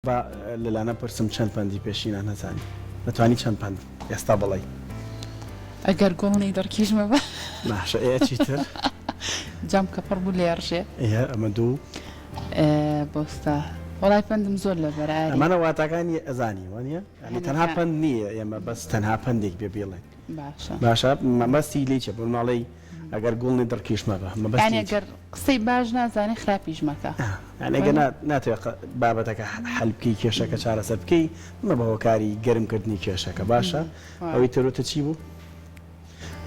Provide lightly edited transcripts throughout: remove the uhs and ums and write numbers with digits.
با لە لانە پرسم چەند پەندی پێشینان ئەزانی؟ دەتوانی چەند پەند ئێستا بڵێی؟ ئەگەر گوڵ نی دڕکیش مەبە. باشە ئێ چیتر؟ جام کە پڕ بوو لێڕژێ. ئێ ئەمە دوو. ئێ بۆستا. وەڵای پەندم زۆر لەبەرە ئاری. ئەمانە واتاکانی ئەزانی وانیە؟ یانی تەنها پەند نییە ئێمە بەس تەنها پەندێک بێ بیڵێین. باشە. باشە مەبەستی لێی چیە؟ بۆ نموونە ئەڵێی ئەگەر گوڵ نی دڕکیش مەبە مەبەستی یانی ئەگەر قسەی باش نازانی خراپیش مەکە. یانی ئەگەر ناتەوێ بابەتەکە حەل بکەی کێشەکە چارەسەر بکەی مەبە هۆکاری گەرم کردنی کێشەکە باشە ئەوەی تر وتت چی بوو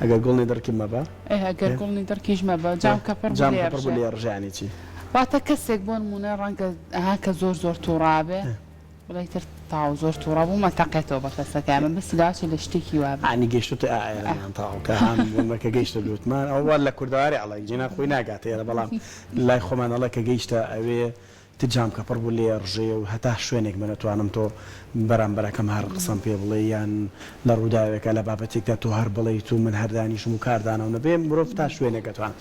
ئەگەر گوڵ نی دڕکی مەبە. ئێ ئەگەر گوڵ نی دڕکیش مەبە جام کە پڕ بوو لێ ڕژێ. لێ ڕژێ یانی چی؟ واتە کەسێک بۆ نموونە ڕەنگە ها کە زۆر زۆر تووڕابێ بڵێ ئیتر تەواو زۆر توڕە بووم ئەتەقێتەوە بە کەسەکە ئەمە بەس لاچێ لە شتێکی وا بێ. یانی گەیشتۆتە ئا ئێرەمان تەواو کە هان بوومە کە گەیشتە لوتمان ئەوە وا لە کوردەواری ئەڵێن جینا خۆی ناگاتە ئێرە بەڵام لای خۆمان ئەڵێ کە گەیشتە ئەوێ تر جام کە پڕ بوو لێ ڕژێ و هەتا شوێنێک من ئەتوانم تۆ بەرامبەرەکەم هەر قسەم پێ بڵێ یان لە ڕووداوێکا لە بابەتێکدا تۆ هەر بڵێیت و من هەر دانیشم و کاردانەوە نەبێ مرۆڤ تا شوێنێک ئەتوان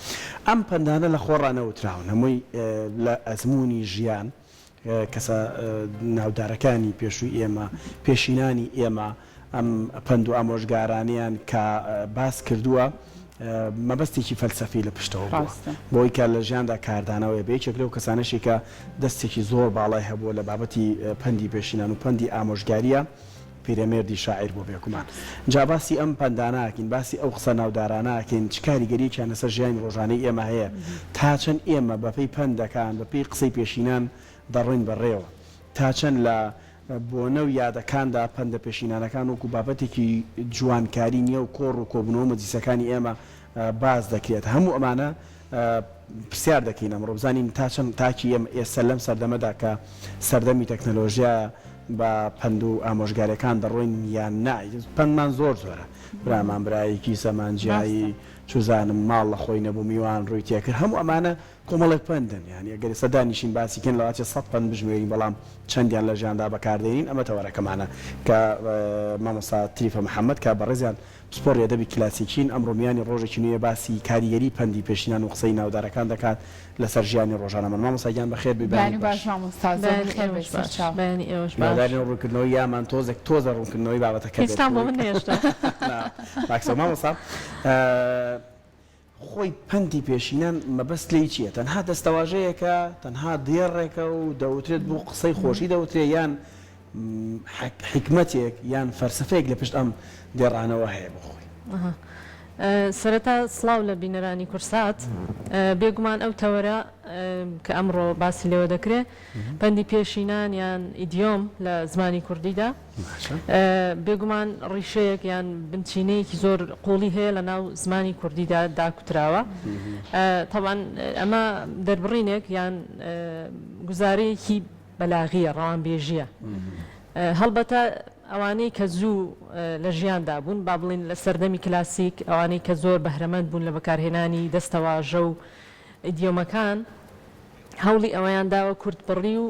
ئەم پەندانە لە خۆڕا نەوتراون هەمووی لە ئەزموونی ژیان کەسە ناودارەکانی پێشووی ئێمە، پێشینانی ئێمە ئەم پەند و ئامۆژگارانەیان کە باس کردووە، مەبەستێکی فەلسەفی لە پشتەوە بووە. بۆی کە لە ژیاندا کاردانەوەی هەبێ. یەکێک لەو کەسانەشی کە دەستێکی زۆر باڵای هەبووە لە بابەتی پەندی پێشینان و پەندی ئامۆژگارییە، پیرەمێردی شاعیر بووە بێگومان. جا باسی ئەم پەندانە ئەکەین، باسی ئەو قسە ناودارانە ئەکەین، چ کاریگەرییەکیان لەسەر ژیانی ڕۆژانەی ئێمە هەیە، تا چەند ئێمە بەپێی پەندەکان، بەپێی قسەی پێشینان دەڕۆین بەڕێوە، تا چەند لە بۆنە و یادەکاندا پەندە پێشینانەکان وەکو بابەتێکی جوانکاری نێو کۆڕ و کۆبوونەوە مەجلیسەکانی ئێمە باس دەکرێت. هەموو ئەمانە پرسیار دەکەین ئەمڕۆ بزانین تا چەند تاکی ئێمە ئێستا لەم سەردەمەدا کە سەردەمی تەکنەلۆژیایە بە پەند و ئامۆژگاریەکان دەڕۆین یان نا پەندمان زۆر زۆرە برامان برایی کیسەمان جیایی چوزانم ماڵ لە خۆی نەبوو میوان ڕووی تێکرد هەموو ئەمانە کۆمەڵێک پەندن یانی ئەگەر ئێستا دانیشین باسی کەین لەوانەیە سەت پەند بژمێرین بەڵام چەندیان لە ژیاندا بەکاردێنین ئەمە تەوەرەکەمانە کە مامۆستا تریفە محەمەد کە بەڕێزیان پسپۆڕی ئەدەبی کلاسیکین، ئەمڕۆ میانی ڕۆژێکی نوێیە باسی کاریگەری پەندی پێشینان و قسەی ناودارەکان دەکات لەسەر ژیانی ڕۆژانەمان. مامۆستا گیان بەخێر بێی بەیانیت باش. بەیانی باش مامۆستا زۆر بەیانی بەخێر ئێوەش بێی باش. سەرچاو. بەیانی ئێوەش باش. هیوادارین ڕوونکردنەوەی یامان تۆزێک تۆزە ڕوونکردنەوەی بابەتەکە بێت هیچتان بۆ من نەهێشتا. نا باکسەوە مامۆستا. خۆی پەندی پێشینان مەبەست لێی چییە؟ تەنها دەستەواژەیەکە، تەنها دێڕێکە و دەوترێت بۆ قسەی خۆشی دەوترێ یان حیکمەتێک یان فەلسەفەیەک لە پشت ئەم دێڕانەوە هەیە بۆ خۆی؟ سەرەتا سڵاو لە بینەرانی کورسات. بێگومان ئەو تەوەرە کە ئەمڕۆ باسی لێوە دەکرێ پەندی پێشینان یان ئیدیۆم لە زمانی کوردیدا بێگومان ڕیشەیەک یان بنچینەیەکی زۆر قوڵی هەیە لە ناو زمانی کوردیدا داکوتراوە. تەبعەن ئەمە دەربڕینێک یان گوزارەیەکی بەلاغییە، ڕەوانبێژییە. هەڵبەتە ئەوانەی کە زوو لە ژیاندا بوون، با بڵێین لە سەردەمی کلاسیک، ئەوانەی کە زۆر بەهرەمەند بوون لە بەکارهێنانی دەستەواژە و ئیدیۆمەکان، هەوڵی ئەوەیان داوە کورتبڕی و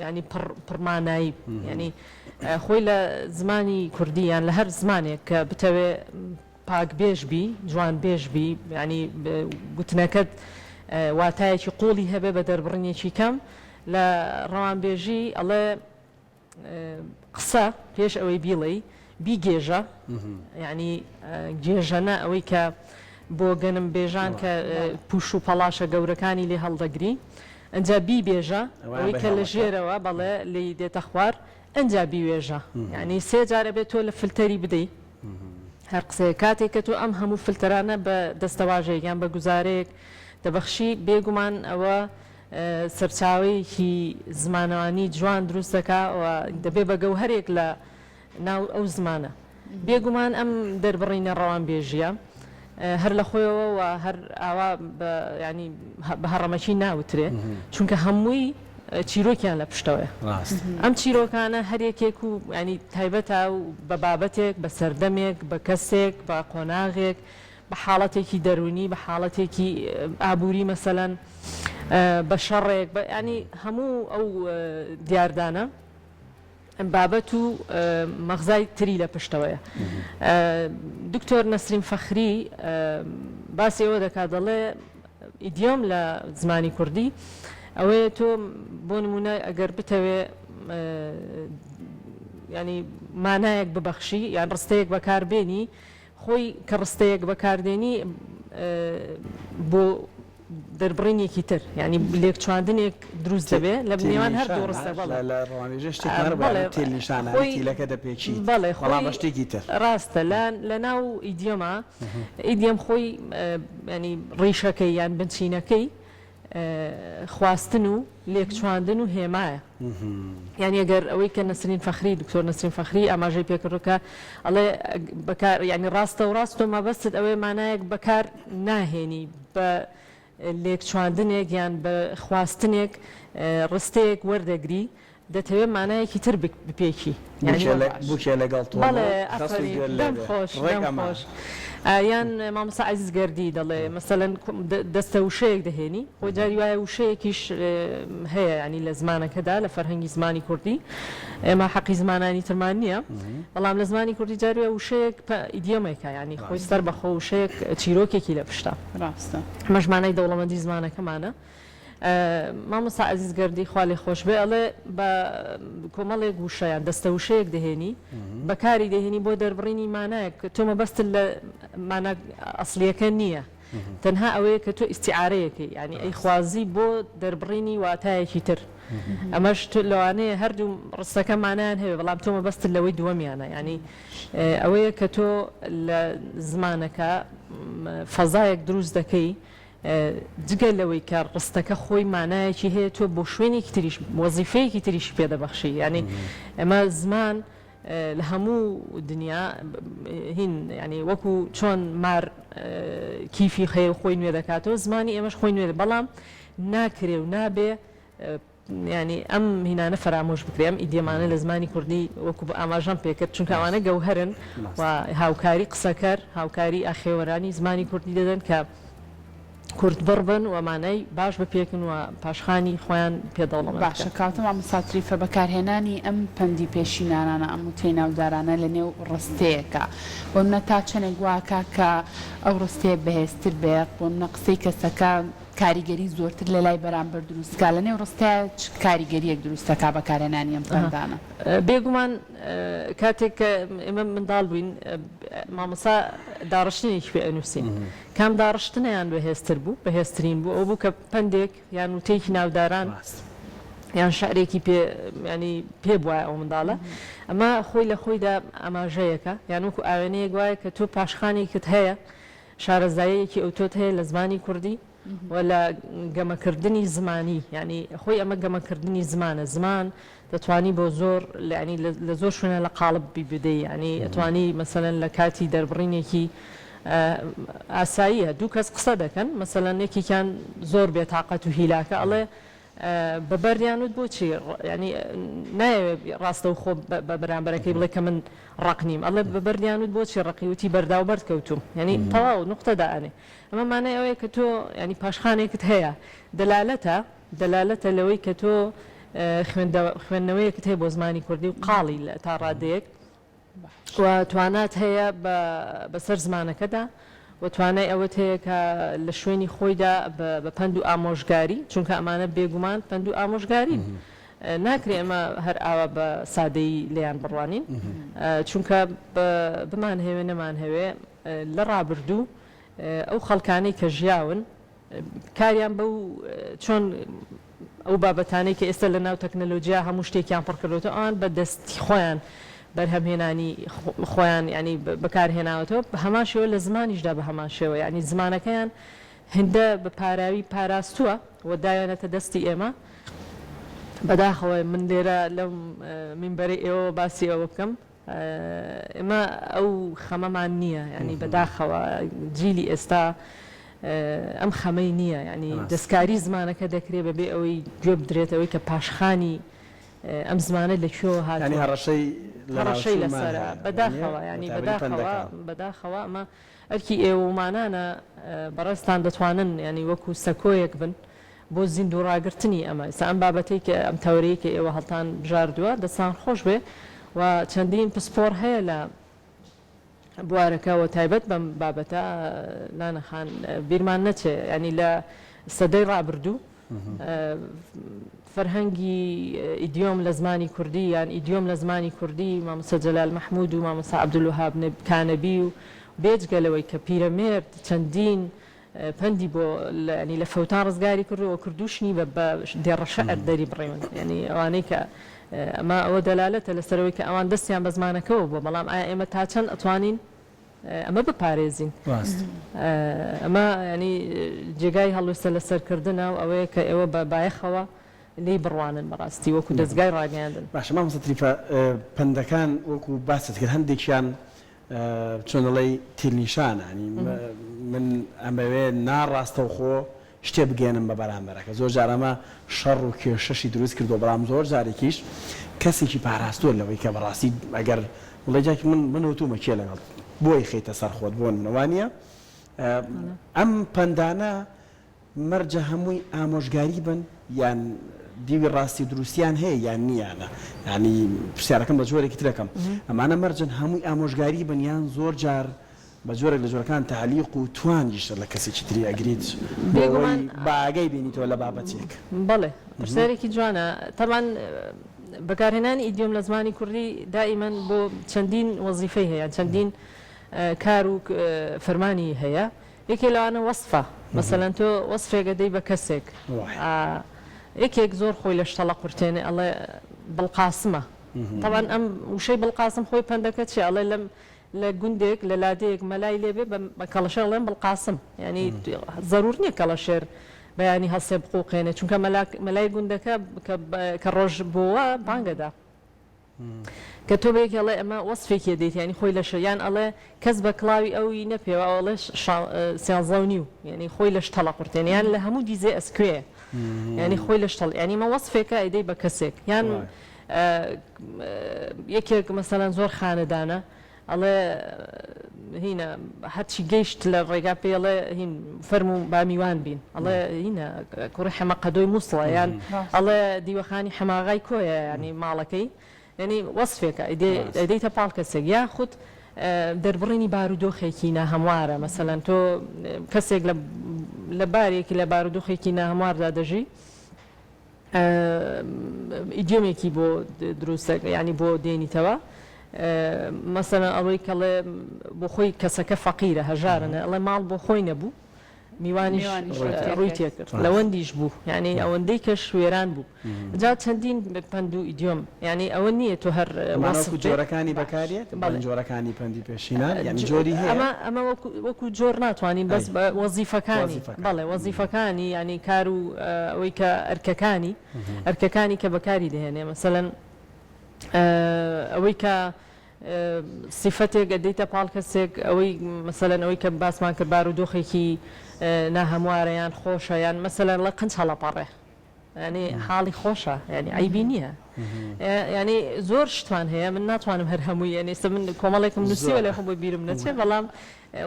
یانی پڕ پڕمانایی یانی خۆی لە زمانی کوردی یان لە هەر زمانێک کە بتەوێ پاکبێژ بی جوانبێژ بی یانی گوتنەکەت واتایەکی قوڵی هەبێ بە دەربڕینێکی کەم لە ڕەوانبێژی ئەڵێ قسە پێش ئەوەی بیڵێی بیگێژە یانی گێژەنە ئەوەی کە بۆ گەنم بێژان کە پوش و پەڵاشە گەورەکانی لێ هەڵدەگری ئەجا بیبێژە ئەوەی کە لە ژێرەوە بەڵێ لێی دێتە خوار ئەجا بیوێژە یعنی سێ جارە بێت تۆ لە فلتەری بدەی هەر قسەیە کاتێک کە تۆ ئەم هەموو فلتەرانە بە دەستەواژەیەک یان بە گوزارەیەک دەبەخشی بێگومان ئەوە سەرچاوەیەکی زمانەوانی جوان دروست دەکا و دەبێ بە گەوهەرێک لە ناو ئەو زمانە. بێگومان ئەم دەربڕینە ڕەوانبێژییە هەر لە خۆیەوە و هەر ئاوا بە یانی بە هەڕەمەکی ناوترێ چونکە هەمووی چیرۆکیان لە پشتەوەیە. ئەم چیرۆکانە هەر یەکێک و یانی تایبەتە و بە بابەتێک، بە سەردەمێک، بە کەسێک، بە قۆناغێک، بە حاڵەتێکی دەروونی، بە حاڵەتێکی ئابووری مەسەلەن، بە شەڕێک، بە یانی هەموو ئەو دیاردانە بابەت و مەغزای تری لە پشتەوەیە. دکتۆر نەسرین فەخری باسی ئەوە دەکات دەڵێ ئیدیۆم لە زمانی کوردی. ئەوەیە تۆ بۆ نموونە ئەگەر بتەوێ یانی مانایەک ببەخشی یان ڕستەیەک بەکار بێنی خۆی کە ڕستەیەک بەکار دێنی بۆ دەربڕینێکی تر یانی لێکچواندنێک دروست دەبێ لە نێوان هەردوو ڕستە بەڵێ لە ڕەوانبێژە شتێکمان هەبوو بەڵێ تێل نیشانە خۆی تیلەکە دەپێکیت بەڵێ بەڵام خۆی بە شتێکی تر. ڕاستە لە لە ناو idiom ا idiom خۆی یانی ڕیشەکەی یان بنچینەکەی خواستن و لێکچواندن و هێمایە. یانی ئەگەر ئەوەی کە نەسرین فەخری، دکتۆر نەسرین فەخری ئاماژەی پێکردووە کە ئەڵێ بەکار یانی ڕاستەوڕاست تۆ مەبەستت ئەوەیە مانایەک بەکار ناهێنی بە لێکچواندنێک یان بە خواستنێک ڕستەیەک وەردەگری دەتەوێ مانایەکی تر بپێکی یانی بوکێ لەگەڵ تۆم و بەڵێ خەست و ئەفەرین گوێت لێ دەم بێ خۆش ڕێک دەم ئەمە. خۆش یان مامۆستا عەزیز گەردی دەڵێ مەسەلەن دەستە وشەیەک دەهێنی خۆ جاری وایە وشەیەکیش هەیە یانی لە زمانەکەدا لە فەرهەنگی زمانی کوردی ئێمە حەقی زمانانی ترمان نییە بەڵام لە زمانی کوردی جاری وایە وشەیەک ئیدیۆمێکە یانی خۆی سەر بەخۆ وشەیەک چیرۆکێکی لە پشتە ڕاستە. ئەمەش مانای دەوڵەمەندی زمانەکەمانە. مامۆستا عەزیز گەردی خوا لێ خۆش بێ ئەڵێ بە کۆمەڵێک وشە یان دەستە وشەیەک دەهێنی بەکاری دەهێنی بۆ دەربڕینی مانایەک کە تۆ مەبەستت لە مانا ئەسڵیەکە نییە تەنها ئەوەیە کە تۆ ئیستیعارەیەکەی یانی ئەیخوازی بۆ دەربڕینی واتایەکی تر ئەمەش تۆ لەوانەیە هەردوو ڕستەکە مانایان هەبێ بەڵام تۆ مەبەستت لەوەی دووەمیانە یانی ئەوەیە کە تۆ لە زمانەکە فەزایەک دروست دەکەی جگە لەوەی کە ڕستەکە خۆی مانایەکی هەیە تۆ بۆ شوێنێکی تریش وەزیفەیەکی تریشی پێ دەبەخشی یانی ئەمە زمان لە هەموو دنیا هین ینی وەکو چۆن مار کیفی هەیە و خۆی نوێ دەکاتەوە زمانی ئێمەش خۆی نوێ بەڵام ناکرێ و نابێ یانی ئەم هینانە فەرامۆش بکرێ، ئەم ئیدیەمانە لە زمانی کوردی وەکوو ئاماژەم پێ کرد، چونکە ئەوانە گەوهەرن و هاوکاری قسەکەر، هاوکاری ئاخێوەرانی زمانی کوردی دەدەن کە کورتبڕ بن و مانای باش بپێکن و پاشخانی خۆیان پێ دەوڵەمەند باشە بکەن. کاوتە مامۆستا تریفە، بەکارهێنانی ئەم پەندی پێشینانانە، ئەم وتەی ناودارانە لە نێو ڕستەیەکا، بۆ نمونە تا چەنێک وا ئەکا کە ئەو ڕستەیە بەهێزتر بێ، بۆ نمونە قسەی کەسەکە کاریگەری زۆرتر لە لای بەرامبەر دروست بکات، لە نێو ڕستەیا چ کاریگەرییەک دروست دەکات بەکارهێنانی ئەم پەندانە؟ بێگومان کاتێک کە ئێمە منداڵ بووین مامۆستا داڕشتنێکی پێ ئەنووسین، کام داڕشتنەیان بەهێزتر بوو، بەهێزترین بوو ئەوە بوو کە پەندێک یان وتەیەکی ناوداران یان شعرێکی پێ یانی پێ بوایە ئەو منداڵە، ئەمە خۆی لە خۆیدا ئاماژەیەکە یان وەکو ئاوێنەیەک وایە کە تۆ پاشخانێکت هەیە شارەزاییەکی ئەوتۆت هەیە لە زمانی کوردی و لە گەمەکردنی زمانی یانی خۆی ئەمە گەمەکردنی زمانە زمان دەتوانی بۆ زۆر یانی لە زۆر شوێنە لە قاڵب بدەی یانی ئەتوانی مەسەلەن لە کاتی دەربڕینێکی ئاساییە دوو کەس قسە دەکەن مەسەلەن یەکێکیان زۆر بێتاقەت و هیلاکە ئەڵێ بە بەردیان وت بۆچی یانی نایەوێ ڕاستەوخۆ بە بەرامبەرەکەی بڵێ کە من ڕەق نیم ئەڵێ بە بەردیان وت بۆچی ڕەقی وتی بەرداو بەرد کەوتوم یانی تەواو نوقتە دائەنێ ئەمە مانای ئەوەیە کە تۆ یانی پاشخانێکت هەیە دەلالەتە دەلالەتە لەوەی کە تۆ خوێندنەوەیەکت هەیە بۆ زمانی کوردی و قاڵی تا ڕادەیەک و توانات هەیە بەسەر زمانەکەدا و توانای ئەوەت هەیە کە لە شوێنی خۆیدا بە پەند و ئامۆژگاری، چونکە ئەمانە بێگومان پەند و ئامۆژگارین، ناکرێ ئێمە هەر ئاوا بە سادەیی لێیان بڕوانین، چونکە بمانهەوێ نەمانهەوێ لە ڕابردوو ئەو خەڵکانەی کە ژیاون کاریان بەو چۆن ئەو بابەتانەی کە ئێستا لە ناو تەکنەلۆجیا هەموو شتێکیان پڕ کردوەتەوە ئەوان بە دەستی خۆیان بەرهەمهێنانی خۆیان یانی بەکار هێناوەتەوە بە هەمان شێوە لە زمانیشدا بە هەمان شێوە یانی زمانەکەیان هندە بە پاراوی پاراستووە و داوێنەتە دەستی ئێمە بەداخەوە من لێرە لەم مینبەرەی ئێوە باسی ئەوە بکەم ئێمە ئەو خەمەمان نییە یانی بەداخەوە جیلی ئێستا ئەم خەمەی نییە یانی دەستکاری زمانەکە دەکرێت بەبێ ئەوەی گوێ بدرێت ئەوەی کە پاشخانی ئەم زمانە لە کوێوە هاتووە یانی هەڕەشەی هەڕەشەی لەسەرە بەداخەوە یانی بەداخەوە بەداخەوە ئەمە ئەرکی ئێوەمانانە بەڕێزتان دەتوانن یانی وەکو سەکۆیەک بن بۆ زیندوو ڕاگرتنی ئەمە ئێستا ئەم بابەتەی کە ئەم تەوەرەی کە ئێوە هەڵتان بژاردووە دەستان خۆش بێ و چەندین پسپۆڕ هەیە لە بوارەکە و تایبەت بەم بابەتە لانە خان بیرمان نەچێ یانی لە سەدەی ڕابردوو. فەرهەنگی ئیدیۆم لە زمانی کوردی یان ئیدیۆم لە زمانی کوردی مامۆستا جەلال مەحموود و مامۆستا عەبدولوەهاب کانەبی و بێجگە لەوەی کە پیرەمێرد چەندین پەندی بۆ یانی لە فەوتان ڕزگاری کردووە و کردووشنی بە بە دێڕە شعر دەری بڕیون یانی ئەوانەی کە ئەمە ئەوە دەلالەتە لەسەر ئەوەی کە ئەوان دەستیان بە زمانەکەوە بووە بەڵام ئایا ئێمە تا چەند ئەتوانین ئەمە بپارێزین؟ ڕاست. ئەمە یانی جێگای هەڵوێستە لەسەر کردنە و ئەوەیە کە ئێوە بە بایەخەوە لێی بڕوانن بەڕاستی وەکوو دەزگای ڕاگەیاندن. باشە مامۆستا تریفە پەندەکان وەکوو باست کرد هەندێکیان چۆن دەڵێی تیرنیشانە یانی من ئەمەوێ ناڕاستەوخۆ شتێ بگەیەنم بە بەرامبەرەکە زۆر جار ئەمە شەڕ و کێشەشی دروست کردووە بەڵام زۆر جارێکیش کەسێکی پاراستووە لەوەی کە بەڕاستی ئەگەر بڵێ جاکی من من وتومە کێ لەگەڵ بۆی خەیتە سەر خۆت بۆ نمونە وانیە ئەم پەندانە مەرجە هەمووی ئامۆژگاری بن یان دیوی ڕاستی و دروستیان هەیە یان نییانە؟ یانی پرسیارەکەم بە جۆرێکی تر ئەکەم ئەمانە مەرجن هەمووی ئامۆژگاری بن یان زۆر جار بە جۆرێک لە جۆرەکان تەعلیق و توانجیش لە کەسێکی تری ئەگریت بۆ ئەوەی بە ئاگای بێنیتەوە لە بابەتێک؟ بەڵێ پرسیارێکی جوانە تەبعەن بەکارهێنانی ئیدیۆم لە زمانی کوردی دائیمەن بۆ چەندین وەزیفەی هەیە چەندین کار و فەرمانی هەیە یەکێ لەوانە وەسفە مەسەلەن تۆ وەسفێک ئەدەی بە کەسێک یەکێک زۆر خۆی لە شتەڵە قورتێنێ ئەڵێ بڵقاسمە تەبعەن ئەم وشەی بڵقاسم خۆی پەندەکە چیە ئەڵێ لەم لە گوندێک لە لادێیەک مەلای لێ بێ بە کەڵەشێر ئەڵێن بڵقاسم یانی زەرور نییە کەڵەشێر بەیانی هەڵسێ بقوقێنێ چونکە مەلای گوندەکە کە ڕۆژ بۆوە بانگەدا. کە تۆ بە یەکێ ئەڵێ ئەمە وەسفێکی ئەدەیت یانی خۆی لەشە یان ئەڵێ کەس بە کڵاوی ئەوی نەپێوە ئەو ئەڵێ سیانزە و نیو یانی خۆی لەش تەڵەقورتێنێ یان لە هەموو دیزێ ئەسکوێ یانی خۆی لەش تەڵ یانی ئەمە وەسفێکە ئەیدەی بە کەسێک یان یەکێک مەسەلەن زۆر خانەدانە ئەڵێ هینە هەرچی گەیشت لە ڕێگا پێی ئەڵێ هین فەرموو با میوان بین ئەڵێ هینە کوڕی حەمە قەدۆی موسڵە یان ئەڵێ دیوەخانی حەماغای کۆیە ینی ماڵەکەی یعنی وەسفێکە ئەدەیتە پاڵ کەسێک یاخود دەربڕینی بارودۆخێکی ناهەموارە مەسەلەن تۆ کەسێک لە بارێکی لە بارودۆخێکی ناهەمواردا دەژی ئیدیۆمێکی بۆ دروست یانی بۆ دێنیتەوە مەسەلەن ئەڵێی کەڵێ بۆ خۆی کەسەکە فەقیرە هەژارە ئەڵێ ماڵ بۆ خۆی نەبوو میوانیش ڕووی تێکرد لەوەندیش بوو یعنی ئەوەندەی کەش وێران بوو جا چەندین پەند و ئیدیۆم یعنی ئەوە نییە تۆ هەر وەسف جۆرەکانی بەکارێت بەڵێ جۆرەکانی پەندی پێشینان یعنی جۆری هەیە ئەمە ئەمە وەکو جۆر ناتوانین بەس وەزیفەکانی بەڵێ وەزیفەکانی یانی کار و ئەوەی کە ئەرکەکانی ئەرکەکانی کە بەکاری دەهێنێ مەسەلەن ئەوەی کە سیفەتێک ئەدەیتە پاڵ کەسێک ئەوەی مەسەلەن ئەوەی کە باسمان کرد بارودۆخێکی ناهەموارە یان خۆشە یان مەسەلەن ڵێ قنج هەڵەپەڕێ یانی حاڵی خۆشە یانی عەیبی نییە یانی زۆر شتمان هەیە من ناتوانم هەر هەمووی یانی ئێستا من کۆمەڵێکم نووسیوە لە خۆم بۆ بیرم نەچێ بەڵام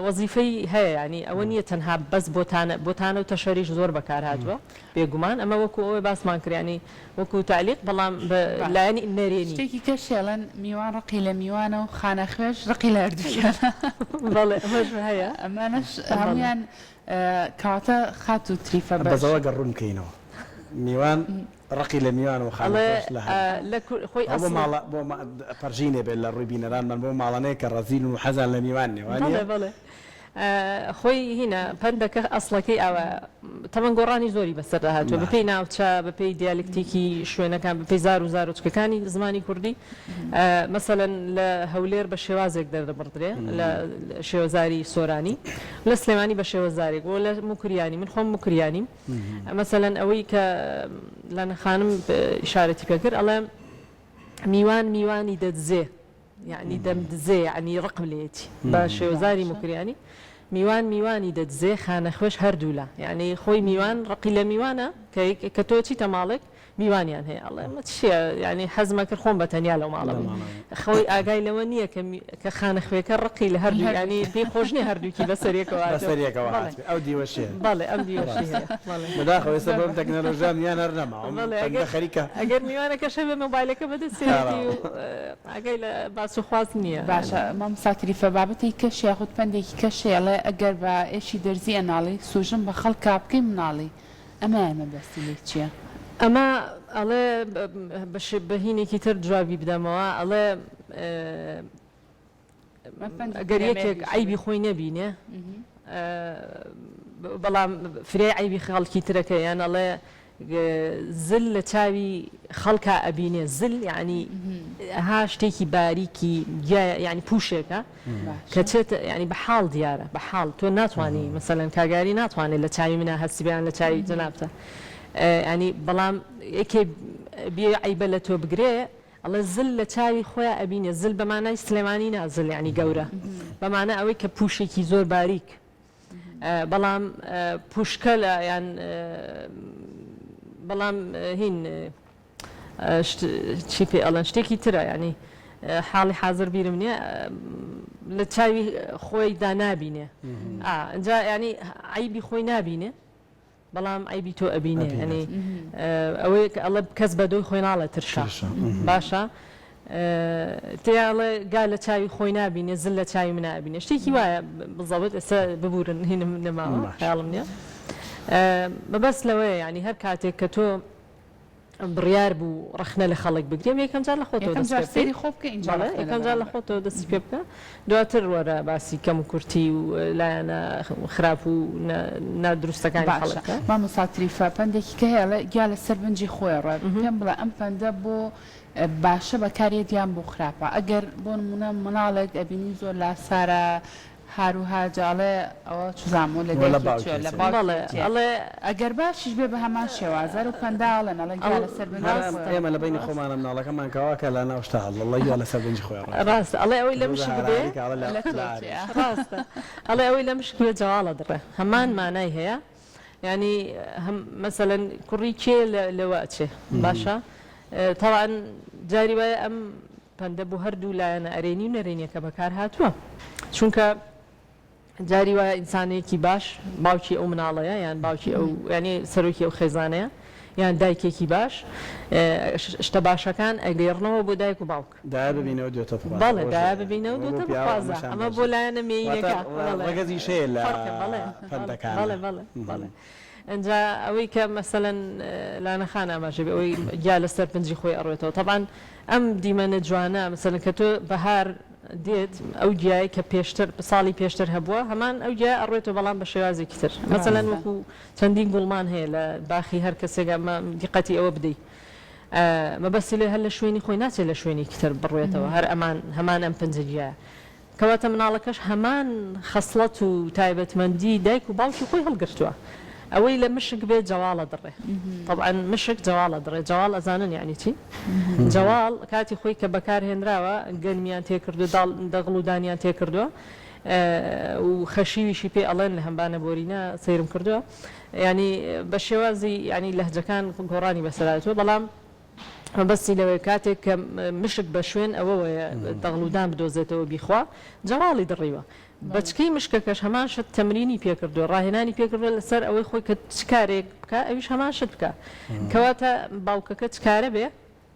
وەزیفەی هەیە یانی ئەوە نییە تەنها بەس بۆ تانە بۆ تانە و تەشەریش زۆر بەکار هاتووە بێگومان ئەمە وەکو ئەوەی باسمان کرد یانی وەکو تەعلیق بەڵام بە لایەنی نەرێنی. شتێکی کەش ئەڵێن میوان ڕقی لە میوانە و خانەخوێش ڕقی لە هەردووکیانە. بەڵێ ئەمەش هەیە. ئەمانەش هەموویان کەواتە خاتوو تریفە بەش. بەس ئەوە گەر ڕوون بکەینەوە میوان ڕقی لە میوان و خانەخوێش لە هەردوو ئەوە بۆ ماڵە بۆ پەرژینێ بێت لە ڕووی بینەرانمان بۆ ماڵانەیە کە ڕەزیلن و حەزیان لە میوان نیە وانیە؟ بەڵێ بەڵێ خۆی هینە پەندەکە ئەسڵەکەی ئاوایە تەمەن گۆڕانی زۆری بەسەردا هاتووە بەپێی ناوچە بەپێی دیالکتیکی شوێنەکان بەپێی زار و زارۆچکەکانی زمانی کوردی مەسەلەن لە هەولێر بە شێوازێک دەردەبڕدرێ لە شێوەزاری سۆرانی لە سلێمانی بە شێوەزارێک و لە موکریانی من خۆم موکریانیم مەسەلەن ئەوەی کە لانە خانم ئیشارەتی پێ کرد ئەڵێ میوان میوانی دەدزێ یعنی دەمدزێ یعنی ڕقم لێیەتی بە شێوەزاری موکریانی میوان میوانی دەدزێ خانەخوێش هەردوولا یعنی خۆی میوان ڕقی لە میوانە کە تۆ چیتە ماڵێک میوانیان هەیە ئەڵێ ئەمە چییە یانی حەزمە کرد خۆم بە تەنیا لەو ماڵە بم خۆی ئاگای لەوە نییە کە کە خانەخوێکە ڕقی لە هەردوو ینی پێی خۆش نییە هەردووکی بەسەر یەکەوە بەسەر یەکەوە هاتبێ ئەو دیوەشێ بەڵێ ئەم دیوەشی هەیە بەداخەوە ئێستا بەم تەکنەلۆژیا میوان هەر نەماوە بەڵێ خەریکە ئەگەر میوانەکەش هەبێ مۆبایلەکە بەدەستێتی و ئاگای لە باس و خواست نییە. باشە مامۆستا تریفە بابەتێکی کەش یاخود پەندێکی کەش هەیە ئەڵێ ئەگەر بە ئێشی دەرزی ئەناڵی سوژم بە خەڵکا بکەی مناڵی. ئەمەیان مەبەستی لێی چییە؟ ئەمە ئەڵێ بە هینێکی تر جوابی بدەمەوە ئەڵێ گەر یەکێک عەیبی خۆی نەبینێ بەڵام فریای عەیبی خەڵکی ترەکە یان ئەڵێ زل لە چاوی خەڵکا ئەبینێ زل یعنی ها شتێکی باریکی یعنی پوشێکە کە چێت یعنی بە حاڵ دیارە بە حاڵ تۆ ناتوانانی مەسەلەن کاگاری ناتوانێت لە چاوی منە هەستی بیان لە چاوی جەنابتە ینی بەڵام یەکێ بێ عیبە لە تۆ بگرێ ئەڵێ زل لە چاوی خۆیا ئەبینێ زل بە مانای سلێمانی نا زل یانی گەورە بە مانا ئەوەی کە پوشێکی زۆر باریک بەڵام پوشکە لە یان بەڵام هین چی پێ ئەڵێن شتێکی ترە ینی حاڵی حاضر بیرم نییە لە چاوی خۆیدا نابینێ ئینجا ینی عیبی خۆی نابینێ بەڵام عەیبی تۆ ئەبینێ یانی ئەوەیە کە ئەڵێ کەس بە دۆی خۆی ناڵێ ترشە باشە تێ ئەڵێ گا لە چاوی خۆی نابینێ زل لە چاوی منە ئەبینێ شتێکی وایە بزەبت ئێستا ببورن هینم نەماوە خەیاڵم نییە مەبەست لەوەیە یانی هەر کاتێک کە تۆ بڕیار بوو ڕەخنە لە خەڵک بگری ئەمە یەکەم جار لە خۆتەوە یەکەم دەست جار پێ بکەیت سەیری خۆ بکە ئینجا بەڵێ ڕەخنە لە یەکەم جار لە بەرامبەر. خۆتەوە دەستی پێ بکە دواتر وەرە باسی کەم و کورتی و لایەنە خراپ و نادروستەکانی باشە خەڵک بکە. مامۆستا تریفە پەندێکی کە هەیە ئەڵێ گیا لەسەر بنجی خۆی ئەڕوێ پێم بڵێ ئەم پەندە بۆ باشە بەکارێت یان بۆ خراپە ئەگەر بۆ نمونە مناڵێک ئەبینی زۆر لاسارە هار و هاجە ئەڵێ ئەوە چوزانم لە وە لە دایکی باوکی چێ لە ئەچێ. باوکی بەڵێ ئەچێ ئەڵێ. ئەگەر باشیش بێ بە هەمان شێواز هەر و پەندا ئەڵێن ئەڵێن گیا ئەڵ لەسەر بنجی هەر ڕاستە خۆی ئێمە لە بەینی ڕاستە. خۆمانە مناڵەکەمان کە وا کە لە ناو شتا ئەڵێ گیا لەسەر بنجی خۆی ئەڕوات. ڕاستە ئەڵێ ئەوەی لە تۆ مشک بێ هاراری کە ئەڵێ لە لە تۆ لە چێ. ئارێ. ڕاستە ئەڵێ ئەوەی لە مشک بێ جەواڵە دڕێ هەمان مانای هەیە یانی هەم مەسەلەن کوڕی کێ لە لەوە ئەچێ باشە تەوان جاری وایە ئەم پەندە بۆ هەردوو لایەنە ئەرێنی و نەرێنیەکە بەکار هاتووە چونکە جاری وایە ئینسانێکی باش باوکی ئەو مناڵەیە یان باوکی ئەو یانی سەرۆکی ئەو خێزانەیە یان دایکێکی باش شتە باشەکان ئەگێڕنەوە بۆ دایک و باوک. دایە ببینەوە دوێتە بخوازە بەڵێ ڕۆژێ دایە ببینەوە ئەمە بۆ دوێتە پیاوە بخوازە ئەمەشان ئەمە بۆ بۆ ژن لایەنە واتە مێینەکە بەڵێ ڕەگەزیش هەیە لە فەرقە بەڵێ بەڵێ پەندەکانە بەڵێ بەڵێ بەڵێ ئینجا ئەوەی کە مەسەلەن لانە خان ئاماژەی بێ ئەوەی گیا لەسەر پنجی خۆی ئەڕوێتەوە تەبعەن ئەم دیمەنە جوانە مەسەلەن کە تۆ بەهار دێت ئەو گیایەی کە پێشتر ساڵی پێشتر هەبووە هەمان ئەو گیایە ئەڕوێتەوە بەڵام بە شێوازێکی تر مەسەلەن ڕاستە. وەکو چەندین گوڵمان هەیە لە باخی هەر کەسێک ئەمە دیقەتی ئەوە بدەی مەبەستی لێ هەر لە شوێنی خۆی ناچێت لە شوێنێکی تر بڕوێتەوە هەر ئەمان هەمان ئەم پنجە گیایە کەواتە مناڵەکەش هەمان خەسڵەت و تایبەتمەندی دایک و باوکی خۆی هەڵگرتووە. ئەوەی لە مشک بێ جەواڵ ئەدڕێ. تەبعەن مشک جەواڵ ئەدڕێ. جەواڵ ئەزانن یەعنی چی؟ جەواڵ کاتی خۆی کە بەکار هێنراوە گەنمیان تێ کردووە، داڵ دەغڵ و دانیان تێ کردووە و خەشیویشی پێ ئەڵێن لە هەمبانە بۆرینە سەیرم کردووە. یانی بە شێوازی یانی لەهجەکان گۆڕانی بەسەر هاتووە بەڵام مەبەستی لەوەیە کاتێک کە مشک بە شوێن ئەوەوەیە دەغڵودان بدۆزێتەوە بیخوا، جەواڵی دڕیوە. بەچکەی مشکەکەش هەمان شت تەمرینی پێکردووە، ڕاهێنانی پێکردووە لەسەر ئەوەی خۆی کە چ کارێک بکا ئەویش هەمان شت بکا. کەواتە باوکەکە چ کارە بێ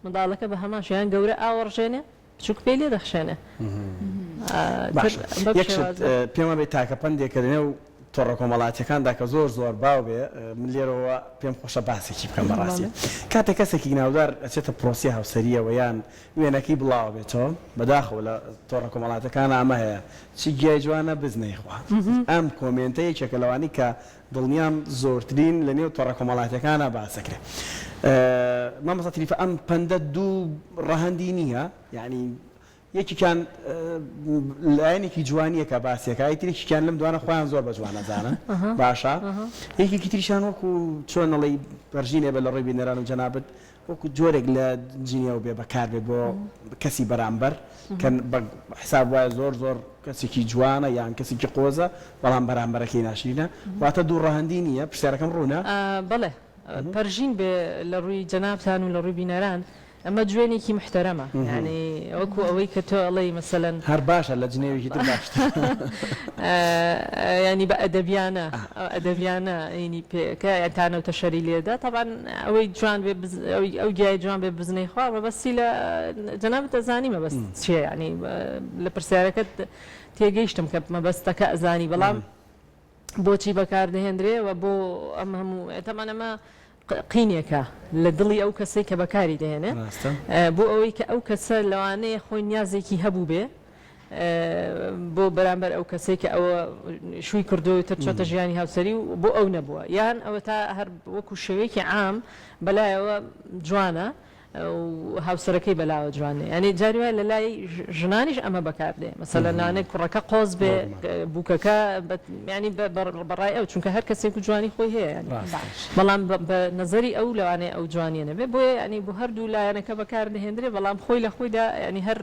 منداڵەکە بە هەمان شێوە یان گەورە ئاوەڕژێنێ بچوک پێی لێ دەخشێنێ. باشە یەک شت پێم وابێ تاکە پەندێک کە لەنێو تۆڕە کۆمەڵاتیەکاندا کە زۆر زۆر باو بێ من لێرەوە پێم خۆشە باسێکی بکەم بەڕاستی کاتێک کەسێکی ناودار ئەچێتە پرۆسی هاوسەریەوە یان وێنەکەی بڵاوە بێتەوە بەداخەوە لە تۆڕە کۆمەڵاتەکان ئەمە هەیە چی گیای جوانە بزنەی خوا ئەم کۆمێنتە یەکێکە لەوانی کە دڵنیام زۆرترین لە نێو تۆڕە کۆمەڵاتیەکانا باس دەکرێ مامۆستا تریفە ئەم پەندە دوو ڕەهەندی نییە یعنی یەکێکیان لایەنێکی جوانیە کە باسیەکە ئەی ترێکیان لەم دوانە خۆیان زۆر بە جوان ئەزانن باشە یەکێکی تریشان وەکو چۆن ئەڵێی پەرژینێ بە لە ڕووی بینەران و جەنابت وەکو جۆرێک لە جنێو بێ بەکار بێ بۆ کەسی بەرامبەر کە بە حساب وایە زۆر زۆر کەسێکی جوانە یان کەسێکی قۆزە بەڵام بەرامبەرەکەی ناشرینە واتە دوو ڕەهەندی نییە پرسیارەکەم ڕوونە؟ بەڵێ پەرژین بێ لە ڕووی جەنابتان و لە ڕووی بینەران ئەمە جوێنێکی موحتەرەمە یانی وەکو ئەوەی کە تۆ ئەڵێی مەسەلەن. هەر باشە لە جنێوێکی تر باشترە. یانی بە ئەدەبیانە ئەدەبیانە ینی پێ کە تانە و تەشەری لێدا تەبعەن ئەوەی جوان بێ ئەوی ئەو گیای جوان بێ بزنەی خوا مەبەستی لە جەنابت ئەزانی مەبەست چییە یانی لە پرسیارەکەت تێگەیشتم کە مەبەستەکە ئەزانی بەڵام. بۆچی بەکاردەهێندرێ و بۆ ئەم هەموو تەمان ئەمە قینێکە لە دڵی ئەو کەسەی کە بەکاری دەهێنێ بۆ ئەوەی کە ئەو کەسە لەوانەیە خۆی نیازێکی هەبوو بێ بۆ بەرامبەر ئەو کەسەی کە ئەوە شووی کردووە و تر چۆتە ژیانی هاوسەری و بۆ ئەو نەبووە یان ئەوە تا هەر وەکو شێوەیەکی عام بەلایەوە جوانە و هاوسەرەکەی بەلاوە جوان نیە یانی جاری وایە لە لای ژنانیش ئەمە بەکار دێ مەسەلەن لەوانەیە کوڕەکە قۆز بێ بووکەکە یانی بەڕای ئەو چونکە هەر کەسێک و جوانی خۆی هەیە یانی بەڵام بە نەزەری ئەو لەوانەیە ئەو جوانیە نەبێ بۆیە یانی بۆ هەردوو لایەنەکە بەکار دەهێندرێ بەڵام خۆی لە خۆیدا یانی هەر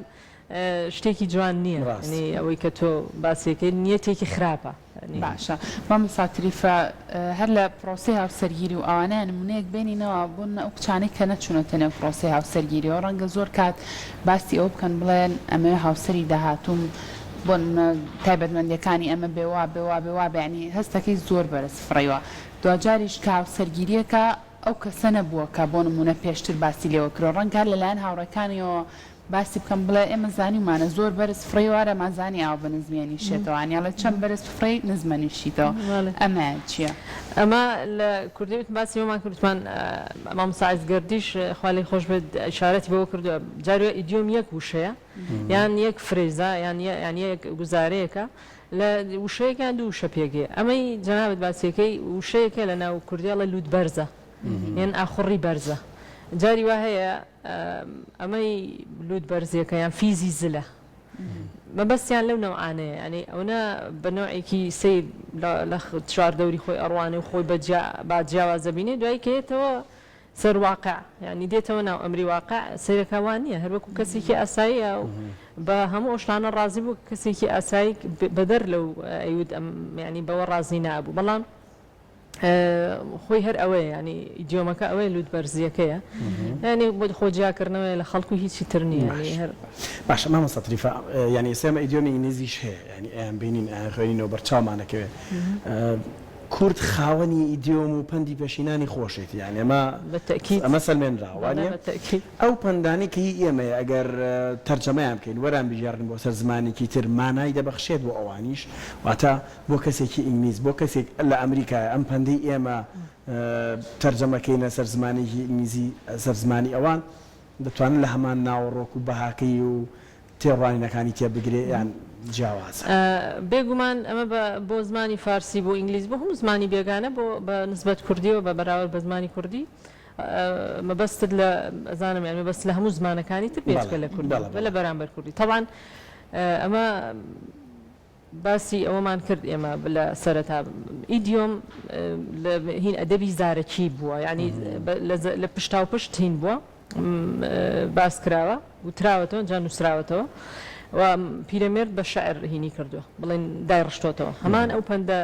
شتێکی جوان نییە یانی ئەوەی کە تۆ باسیەکەی نیەتێکی خراپە. باشە مامۆستا تریفە هەر لە پرۆسەی هاوسەرگیری و ئەوانەیە نمونەیەک بێنینەوە بۆ نمونە ئەو کچانەی کە نەچونەتە نێو پرۆسەی هاوسەرگیریەوە ڕەنگە زۆر کات باسی ئەوە بکەن بڵێن ئەمەوێ هاوسەری داهاتووم بۆ نمونە تایبەتمەندیەکانی ئەمە بێ وا بێ وا بێ وا بێ یانی هەستەکەی زۆر بەرز فڕیوە دواجاریش کە هاوسەرگیریەکە ئەو کەسە نەبووە کە بۆ نموونە پێشتر باسی لێوە کرۆ ڕەنگە هەر لەلایەن هاوڕێکانیەوە باسی بکەم بڵێ ئێمە زانیومانە زۆر بەرز فڕی وارە مازانی ئاو بە نزمیە نیشێتەوە یانی ئەڵێ چەند بەرز بفڕی نزمە نیشیتەوە ئەمە چیە؟ ئەمە لە کوردی وتم باسی ئەوەمان کرد وتمان مامۆستا عەزیز گەردیش خوا لێی خۆش بێت ئیشارەتی بەوە کردووە جاری وایە idiom یەک وشەیە یان یەک phrase ە یان یان یەک گوزارەیەکە لە وشەیەک یان دوو وشە پێک دێ. ئەمەی جەنابت باسیەکەی وشەیەکە لە ناو کوردی ئەڵێ لووت بەرزە یان ئاخوڕی بەرزە. جاری وا هەیە ئەمەی لووت بەرزیەکە یان فیزی زلە. مەبەستیان لەو نەوعانەیە یانی ئەونە بە نەوعێکی سەیر لە چواردەوری خۆی ئەڕوانێ و خۆی بە جیا با جیاواز دەبینێ دوایی کە یەتەوە سەر واقع یانی دێتەوە ناو ئەمری واقع سەیرەکە وا نییە هەر وەکو کەسێکی ئاساییە و بە هەموو ئەو شتانە ڕازی بوو کەسێکی ئاسایی بەدەر لەو ئەیوت ئەم یانی بەوە ڕازی نابوو بەڵام خۆی هەر ئەوەیە ینی idiom ەکە ئەوەیە لوت بەرزیەکەیە ینی بۆ خۆ جیاکردنەوەی لە خەڵکو هیچی تر نییە هەر باشە مامۆستا تریفە یانی ئێستا ئێمە idiom ی ئینگلیزیش هەیە یانی ئەیان بینین ئەیان خوێنینەوە بەرچاومانەکەوێت کورد خاوەنی idiom و پەندی پێشینانی خۆشێتی یانی ئەمە بەتەئکید ئەمە سەلمێنراوە بەڵێ وانیە؟ بەتەئکید. ئەو پەندانەی کە هی ئێمەیە ئەگەر تەرجەمەیان بکەین وەران بگێڕین بۆ سەر زمانێکی تر مانای دەبەخشێت بۆ ئەوانیش واتە بۆ کەسێکی ئینگلیز بۆ کەسێک لە ئەمریکایە ئەم پەندەی ئێمە تەرجەمە کەینە سەر زمانێکی ئینگلیزی سەر زمانی ئەوان دەتوانن لە هەمان ناوەڕۆک و بەهاکەی و تێڕوانینەکانی تێبگرێ یان جیاوازە؟ بێ گومان ئەمە بە بۆ زمانی فارسی بۆ ئینگلیزی بۆ هەموو زمانی بێگانە بۆ بە نسبەت کوردیەوە بە بەراورد بە زمانی کوردی مەبەستت لە ئەزانم یان مەبەست لە هەموو زمانەکانی تر بێجگە لە کوردی بە لە بەرامبەر کوردی تەبعەن ئەمە باسی ئەوەمان کرد ئێمە لە سەرەتا idiom لە هین ئەدەبی زارەکی بووە یانی لە پشتاوپشت هین بووە باس کراوە وتراوەتەوە جا نووسراوەتەوە و پیرەمێرد بە شعر هینی کردووە بڵێن دایڕشتۆتەوە هەمان ئەو پەندە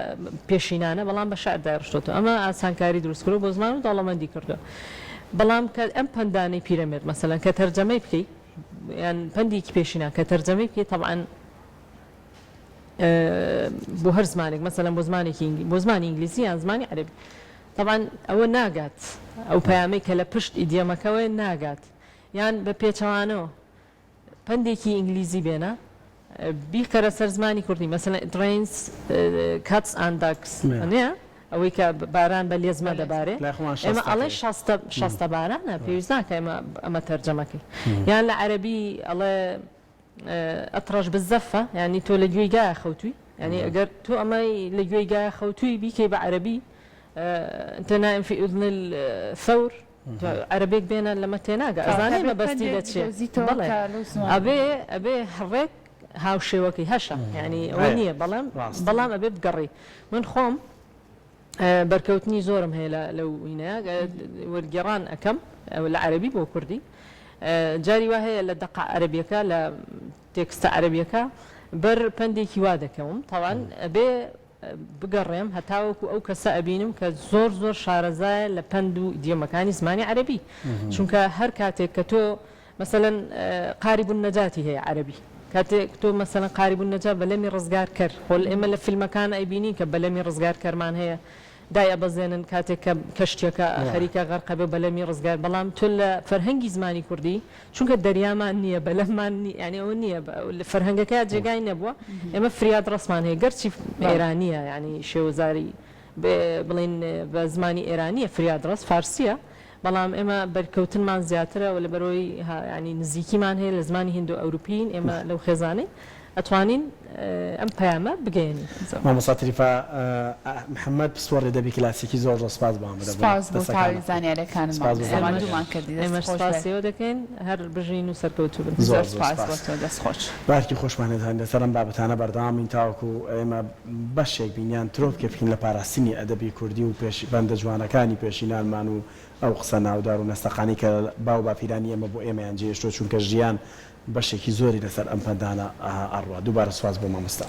پێشینانە بەڵام بە شعر دایڕشتۆتەوە ئەمە ئاسانکاری دروست کردووە بۆ زمان و دەوڵەمەندی کردووە بەڵام کە ئەم پەندانەی پیرەمێرد مەسەلەن کە تەرجەمەی بکەی یان پەندێکی پێشینان کە تەرجەمەی بکەی تەبعەن بۆ هەر زمانێک مەسەلەن بۆ زمانێکی بۆ زمانی ئینگلیزی یان زمانی عەرەبی تەبعەن ئەوە ناگات ئەو پەیامەی کە لە پشت idiom ەکەوەیە ناگات یان بە پێچەوانەوە پەندێکی ئینگلیزی بێنە بیخەرە سەر زمانی کوردی مەسەلەن it rains cats and dogs نییە ئەوەی کە باران بە لێزمە دەبارێ ئێمە ئەڵێ شەستە شەستە بارانە پێویست ناکە ئێمە ئەمە تەرجەمەکەی یان لە عەرەبی ئەڵێ اطرش بالزفە یانی تۆ لە گوێی گایە خەوتووی یانی ئەگەر تۆ ئەمەی لە گوێی گایە خەوتووی بیکەی بە عەرەبی انت نائم في اذن الثور عەرەبێک بێنە لەمە تێناگا ئەزانێ مەبەستی لە چیە بەڵێ ئەبێ ئەبێ ڕێک هاوشێوەکەی هەشە یانی ئەوە نییە بەڵام بەڵام ئەبێ بگەڕی من خۆم بەرکەوتنی زۆرم هەیە لە لەو هینەیە وەرگێڕان ئەکەم لە عەرەبی بۆ کوردی جاری وا هەیە لە دەقە عەرەبیەکە لە تێکستە عەرەبیەکە بەر پەندێکی وا دەکەوم تاوان ئەبێ بگەڕێم هەتاوەکو ئەو کەسە ئەبینم کە زۆر زۆر شارەزایە لە پەند و idiom ەکانی زمانی عەرەبی چونکە هەر کاتێک کە تۆ مەسەلەن قارب النجاتی هەیە عەرەبی کاتێک تۆ مەسەلەن قارب النجا بەلەمی ڕزگار کەر خۆ ئێمە لە فیلمەکان ئەیبینین کە بەلەمی ڕزگار کەرمان هەیە. دای ئەبەزێنن کاتێک کە کەشتیەکە خەریکە غەرقە بێ و بەلەمی ڕزگار بەڵام تۆ لە فەرهەنگی زمانی کوردی چونکە دەریامان نییە بەلەممان یانی ئەوە نییە لە فەرهەنگەکە جێگای نەبووە ئێمە فریاد ڕەسمان هەیە گەرچی ئێرانییە یانی شێوەزاری بڵێین بە زمانی ئێرانییە فریاد ڕەس فارسییە بەڵام ئێمە بەرکەوتنمان زیاترە و لەبەرئەوەی یانی نزیکیمان هەیە لە زمانی هیندۆ ئەوروپیین ئێمە لەو خێزانەین ئەتوانین ئەم پەیامە بگەیەنین. مامۆستا تریفە محمد پسپۆڕی ئەدەبی کلاسیکی زۆر زۆر سپاس بۆ ئامادەبوونت. سپاس بۆ تەواوی زانیاریەکانت سپاس بۆ مامۆستا ماندوومان کردی دەست ئێمەش خۆش بێت. سپاسی ئێوە دەکەین هەر بژین و سەرکەوتوو بن. زۆر زۆر زۆر سپاس بۆ سپاس. تۆ دەست خۆش. بە ئەرکی خۆشمان دەزانین لەسەر ئەم بابەتانە بەردەوام بین تاوەکو ئێمە بەشێک بین یان ترۆپکێ بکەین لە پاراستنی ئەدەبی کوردی و پێش بەندە جوانەکانی پێشینانمان و ئەو قسە ناودار و نەستەقانەی کە باو باپیرانی ئێمە بۆ ئێمەیان جێهێشتووە چونکە ژیان بەشێکی زۆری لەسەر ئەم پەندانە ئەڕوا دووبارە سوپاس بۆ مامۆستا.